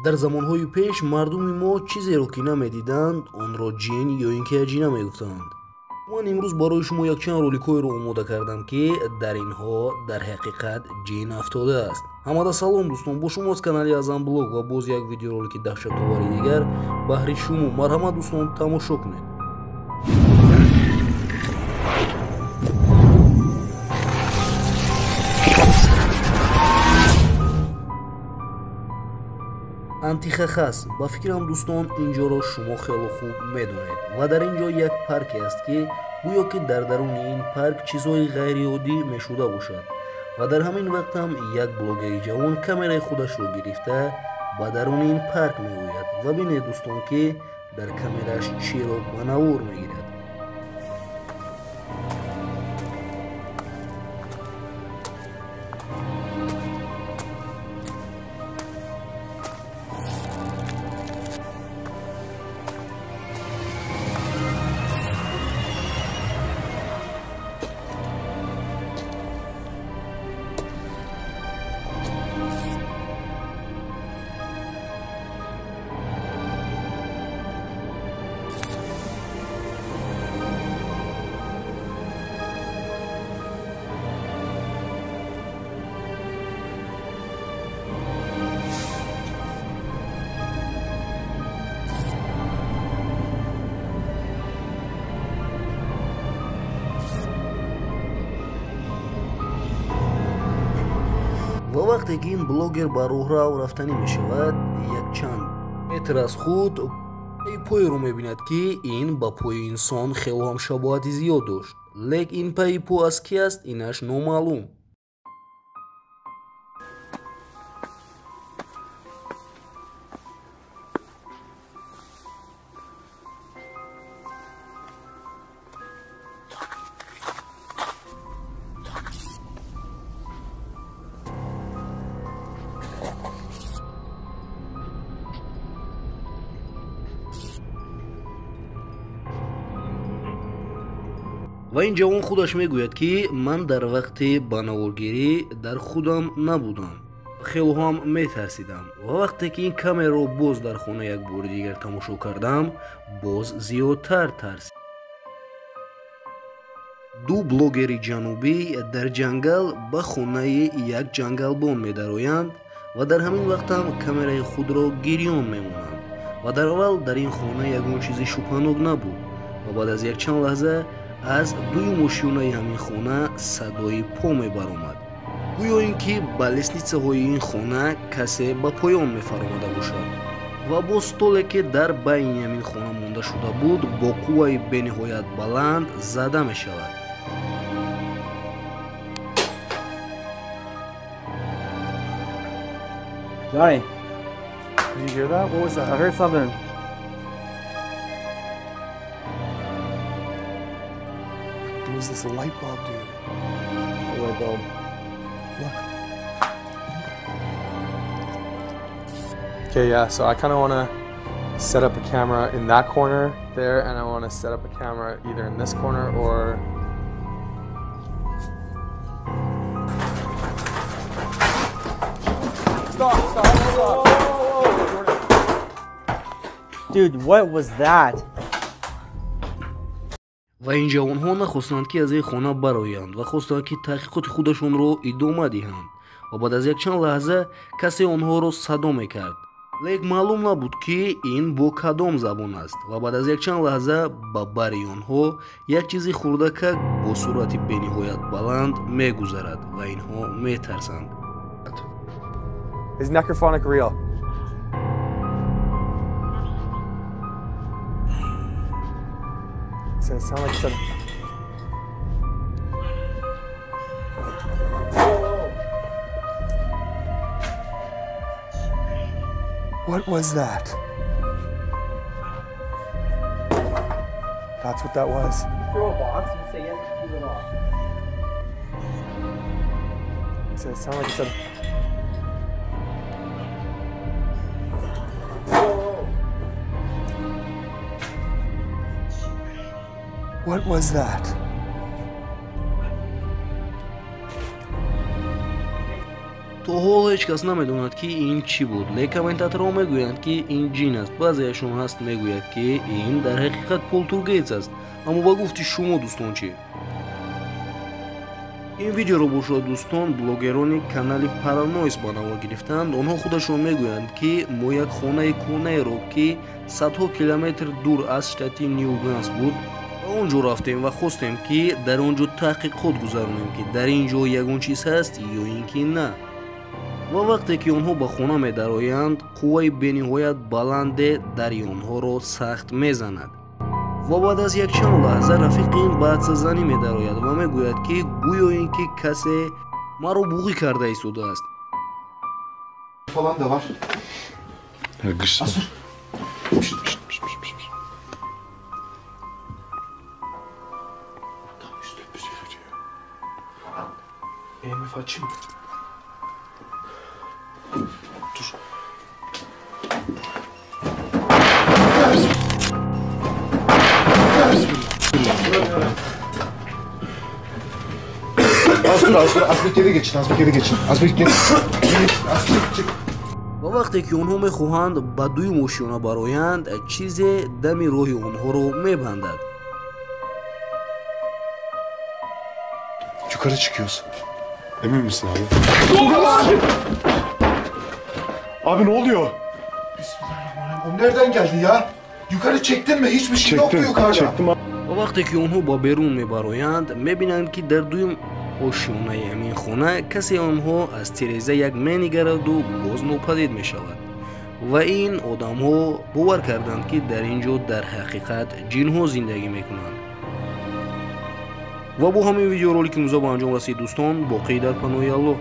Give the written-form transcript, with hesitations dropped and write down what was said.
Дар замонҳои пеш мардуми мо чизеро ки намедиданд, онро ҷин ё ин ки аҷина мегуфтанд. Ман имрӯз барои шумо якчанд роликҳоеро омода кардам, ки дар инҳо дар ҳақиқат ҷин афтодааст. Ҳамада салом дӯстон, бо шумост канали Азам Блог ва боз як видеоролики даҳшатовари дигар баҳри шумо. Марҳамат дӯстон, тамошо кунед. Антихахас. Ба фикрам дӯстон, инҷоро шумо хеле хуб медонед ва дар ин ҷо як парке аст, ки гӯё ки дар даруни ин парк чизҳои ғайриоддӣ мешуда бошад. Ва дар ҳамин вақт ҳам як блогери ҷавон камераи худашро гирифта ба даруни ин парк меояд ва бинед дӯстон, ки дар камераш чиро ба навор мегирад. Ва вақте ки ин блогер ба роҳрав рафтанӣ мешавад, якчанд метр аз худ поеро мебинад, ки ин ба пои инсон хело ҳам шабоҳати зиёд дошт. Лек ин пайи по аз ки аст, инаш номаълум. Ва ин ҷавон худаш мегӯяд, ки ман дар вақти ба наворгирӣ дар худам набудам, хело ҳам метарсидам. Ва вақте ки ин камераро боз дар хона як бори дигар тамошо кардам, боз зиёдтар тарсидам. Ду блогери ҷанубӣ дар ҷангал ба хонаи як ҷангалбон медароянд ва дар ҳамин вақт ҳам камераи худро гирён мемонанд. Ва дар аввал дар ин хона ягон чизи шубҳанок набуд ва баъд аз якчанд лаҳза аз дуюм ошёнаи ҳамин хона садои по мебаромад, гӯё ин ки ба лестницаҳои ин хона касе ба поён мефаромада бошад. Ва бо столе, ки дар байни ҳамин хона монда шуда буд, бо қувваи бениҳоят баланд зада мешавад. Johnny. Did you hear that? What was that? I heard something. It was this light bulb, dude. A light bulb. Look. Okay, yeah, so I kind of want to set up a camera in that corner there, and I want to set up a camera either in this corner or... Stop, stop, stop. Dude, what was that? Ва ин ҷавонҳо нахостанд, ки аз ин хона бароянд ва хостанд, ки таҳқиқоти худашонро идома диҳанд. Ва баъд аз якчанд лаҳза касе онҳоро садо мекард, лек маълум набуд, ки ин бо кадом забон аст. Ва баъд аз якчанд лаҳза ба бари онҳо як чизи хурдакак бо суръати бениҳоят баланд мегузарад ва инҳо метарсанд. Is necrophonic real? It sound like some... What was that? That's what that was. You throw a box and say yes, you it off. It sound like some... What was that? То ҳол ҳеҷ кас намедонад, ки ин чӣ буд, лекин комментаторҳо мегӯянд, ки ин ҷин аст. Баъзеашон ҳаст мегӯяд, ки ин дар ҳақиқат полтергейст аст. Аммо ба гуфти шумо, дӯстон, чӣ? Ин видеоро бошад, дӯстон, блогерони канали Паранойс ба навор гирифтанд. Онҳо худашон мегӯянд, ки мо як хонаи кӯҳнаеро, ки садҳо километр дур аз штати Нью-Ганс буд, ба он ҷо рафтем ва хостем, ки дар он ҷо таҳқиқот гузаронем, ки дар ин ҷо ягон чиз ҳаст ё ин ки на. Ва вақте ки онҳо ба хона медароянд, қувваи бениҳоят баланде дари онҳоро сахт мезанад. Ва баъд аз якчанд лаҳза рафиқи ин ба ҳадсазанӣ медарояд ва мегӯяд, ки гӯё ин ки касе маро буғӣ карда истодааст. Falan da var. Asur. Tam üstü veriyor. EMF açayım mı? Dur. Az dur, az dur. Az bir geri geçin, az bir geri geçin. Az bir geri Az çık, çık. Ва вақте ки онҳо мехоҳанд ба дуюм ошёна бароянд, чизе дами роҳи онҳоро мебандад. Yukarı çıkıyoruz. Emin misin abi? Abi ne oluyor? Bismillahirrahmanirrahim. O nereden geldi ya? Yukarı çektin mi? Hiçbir şey yoktu yukarıda. Çektim abi. Ва вақте ки онҳо ба берун мебароянд, мебинанд, ки дар дуюм ошёнаи ҳамин хона касе онҳо аз тиреза як менигараду боз нопадид мешавад. Ва ин одамҳо бовар карданд, ки дар ин ҷо дар ҳақиқат ҷинҳо зиндагӣ мекунанд. Ва бо ҳамин видеоролики имрӯза ба анҷом расид, дӯстон. Боқӣ дар паноҳи Аллоҳ.